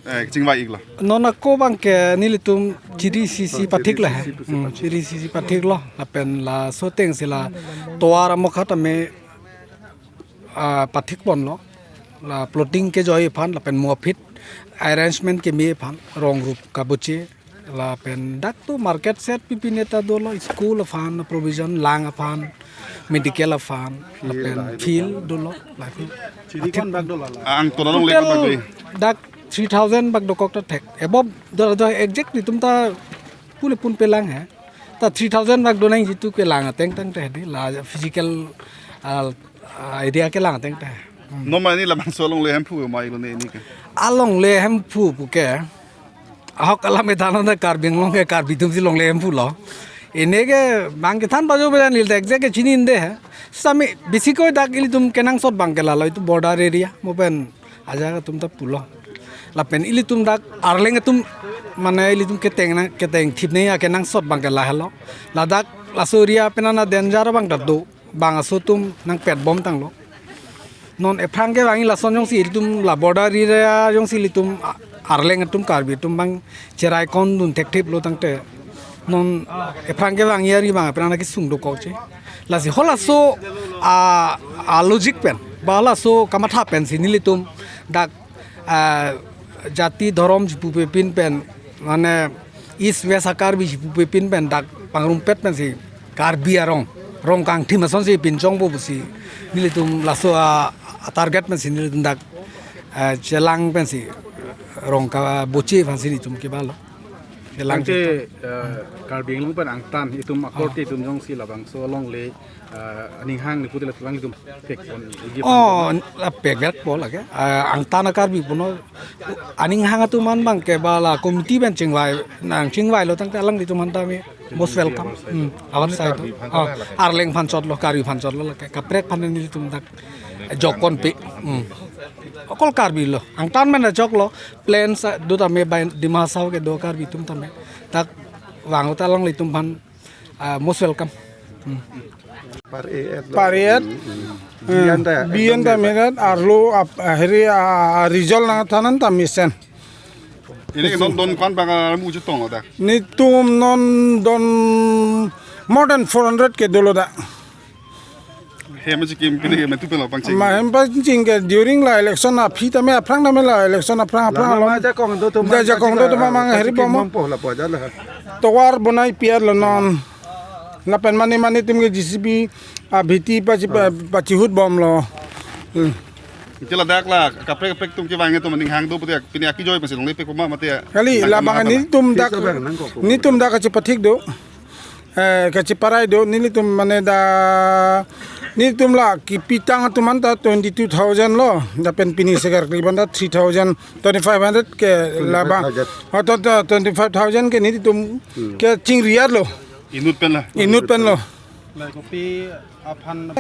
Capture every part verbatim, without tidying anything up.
Eh, chingvai iklo. Non ako abang ke nelitum chiri sisi pathik la he. Hmm, chiri sisi pathik lo. Lapen laso ateng si la tovar amokha tame, ah, pathik ponlo. La plotting kejoi aphan lapen mo aphi arrangement keme aphan rong rup kaboche. Lapen dak to market set pipi neta dolo, school aphan provision, lang aphan, medical aphan, lapen field dolo, lapen chiri kon bak dolo la. Angton alongle kon bak dolo. Total dak three thousand bak dokok ta thek. Above do, do exact nelitum ta pule pun pelang he. Ta three thousand bak donang jitu kelang ateng tangte di la physical, ah, ah, idea kelang ateng te. Hmm. Non ma ne labangso alongle Hemphu ma iklo ne ini ke. Alongle Hemphu puke. Ahok alam ethan na Karbi Anglong ke Karbi atum si longle Hemphu lo. Ini ke abang kethan pajo belan lil dek je ke chinine he. Sami bisi ko dak ilitum kenangsot abang ke lalo itum border area. Mo pen ajat atum ta pulo. Lapen ilitum dak arleng atum mane ilitum keteng na, keteng thip ne ya kenangsot abang ke lahelo. Ladak laso area pen ana danger abang ta do. Bang aso atum nangpet bom tanglo. Non ephrang kevangji lason jongsi ilitum la border area jongsi ilitum a-, arleng atum Karbi atum abang cherai kon dun thekthip lo tangte. Non ephrang kevangji ari abang ephrang na kesung dokok che. Lasi halaso a, a logic pen, ba halaso kamatha pensi nelitum dak, ah, jati dhorom chipupepin pen, mane East West a-Karbi chipupepin pen dak pangrumpet pensi Karbi arong, rong kangthim asonsi pinchongpo pusi nelitum laso a, a target pensi nelitum dak, eh, chelang pensi rong kaboche aphansi nelitum kevanglo. Chelang. Tangte, eh, Karbi Anglong pen angtan itum akorte itum jongsi labangso alongle, eh, aning hang ni pute la tulang itum pek pon igi. Oh, pon la pek vet po lake. Eh, angtan a-Karbi puno aning hang atum an abang ke ba la committee pen chingvai, nangchingvailo tangte alanglitum aphan tame most welcome. Hmm, our side. Ah, arleng aphan chotlo, Karbi aphan chotlo lake. Kaprek aphan nelitum dak jokponpe. Hmm. Okol Karbi lo. Angtan men joklo. Plan sa do tame bai Dima Hasao kedo Karbi atum tame. Dak vanglo ta alanglitum aphan, ah, most welcome. Hmm. Par-et lo. Par-et. Hmm, hmm. Eh, biyan ta, biyan ta merat arlo ap, ah, heri, ah, ah, result nangthan an ta mesen. Ini ke non don ko-an bang, ah, mu chetong lo dak. Netum non don more than four hundred ke dolo dak. Hem chikim kini ke metu pelo pangcheng. Ma hem pangcheng ke during la election aphi tame aphrang tame la election aphrang aphrang la along. Ma jakong do atum, da jakong do atum mang heri bom. Mampo lapu aja la. Tovar bonai piatlo non. Lapen mane mane atum ke J C B abhiti pachi pa-, pachihut bomlo. Hmm. Iti ladak la kaprek kaprek atum kevang atum aning hang do pute pini akijoi pensi longle pek ma mate. Kali labang nangkama netum dak, netum dak kachipathik do. Eh, kachiparai do, nelitum mane da, nelitum la kipitang atum an ta twenty-two thousand lo, lapen pini segar kli banda three thousand, twenty-five hundred ke labang. Twenty-five thousand. Oh, to, to, twenty-five thousand ke nelitum, hmm, ke chingri-et lo. Inut pen la. Inut pen lo. Lai kopi aphan.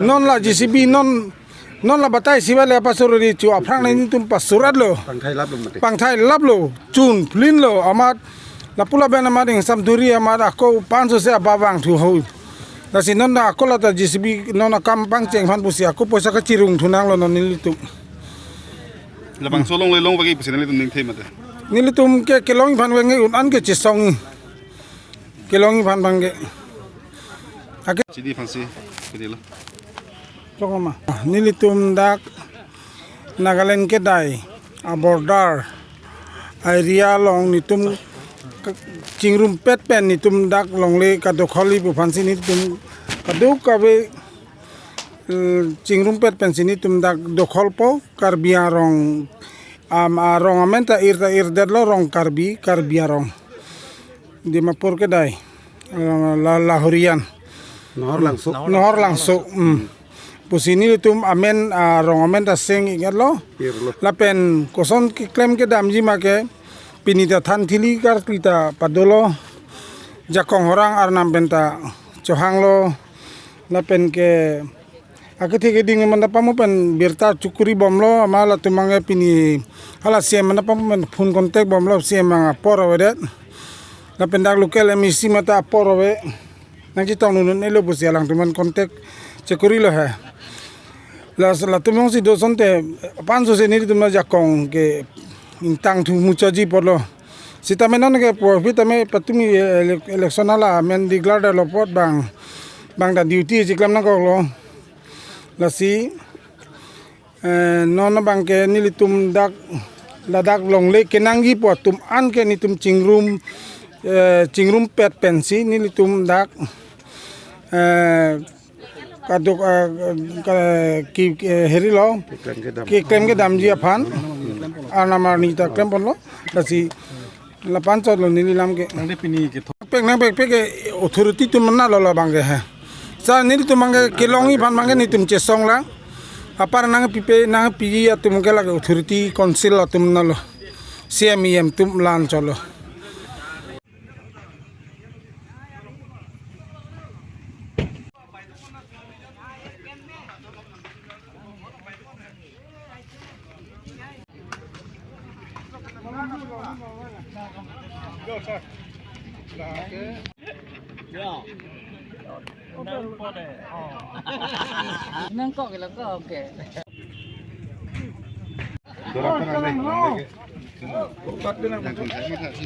Non la J C B non, non la batai si vale apa sur ri chu aphrang la netum pasur-et lo. Pangthai laplo mate. Pangthai laplo. Chun plin lo amat lapu lapen amat ingsam duri amat ako panso se abang vangthu ho. Lasi non la ako la ta J C B non akam pangcheng aphan pusi ako poisa kachirung thu nanglo non nelitum. Labangso alongle long bagi pusi nelitum ningthe mate. Nelitum ke kelong aphan vangji un-an ke chesong. Kelong aphan bang ke. Ake. Chini aphansi, chini lo. Chok ma. Nelitum dak Nagaland kedai a-border area along netum k-, chingrumpet pen netum dak longle kadokholi pu aphansi netum kadokave, eh, chingrumpet pensi netum dak dokholpo Karbi arong, am, arong amen ta ir ta ir detlo rong Karbi, Karbi arong. Dimapur kedai, eh, la, Lahorian. Nohor Langso. Nohor Langso, hmm. Pusi nelitum amen, ah, rong amen ta seng-iklo. Pirlo. Lapen koson keklem kedamji ma ke pini ta than thili karkli ta padolo. Jakong horang arnam pen ta chohanglo. Lapen ke akethe keding manda pamo pen birta chukuri bomlo, ama latum ange pini hala C M manda pamo pen phone contact bomlo, C M ang apor avedet. Lapen dak local M A C mata apor ave. Nangchetong nunun elo pusi alangtum an contact chekurilo he. La, latum jongsi do asonte panso se nelitum ajakong ke Ingtang thu muchotji apotlo. Sitame non ke pu aphi tame patumi, eh, ele-, election ala men declare detlo apot bang, bang ta duty chiklam nangkoklo. Lasi, eh, non abang ke nelitum dak, ladak longle kenangji pu atum an ke netum chingrum, eh, chingrumpet pensi nelitum dak, eh, kaduk, eh, ka-, ki, eh, herilo, keklem kedam, keklem kedamji aphan arnam arni ta klemponlo. Lasi lapu anchotlo neli lam ke. Nangde pini kethok. Pek nangpekpek ke authority atum nalo labang ke he. Sa nelitum abang ke kelongji aphan abang ke netum chesong lang. Apar nangpipe nangpiji atum ke lake authority council atum nalo. C M E M atum la-an chotlo. Nangkok ke lo kok ke.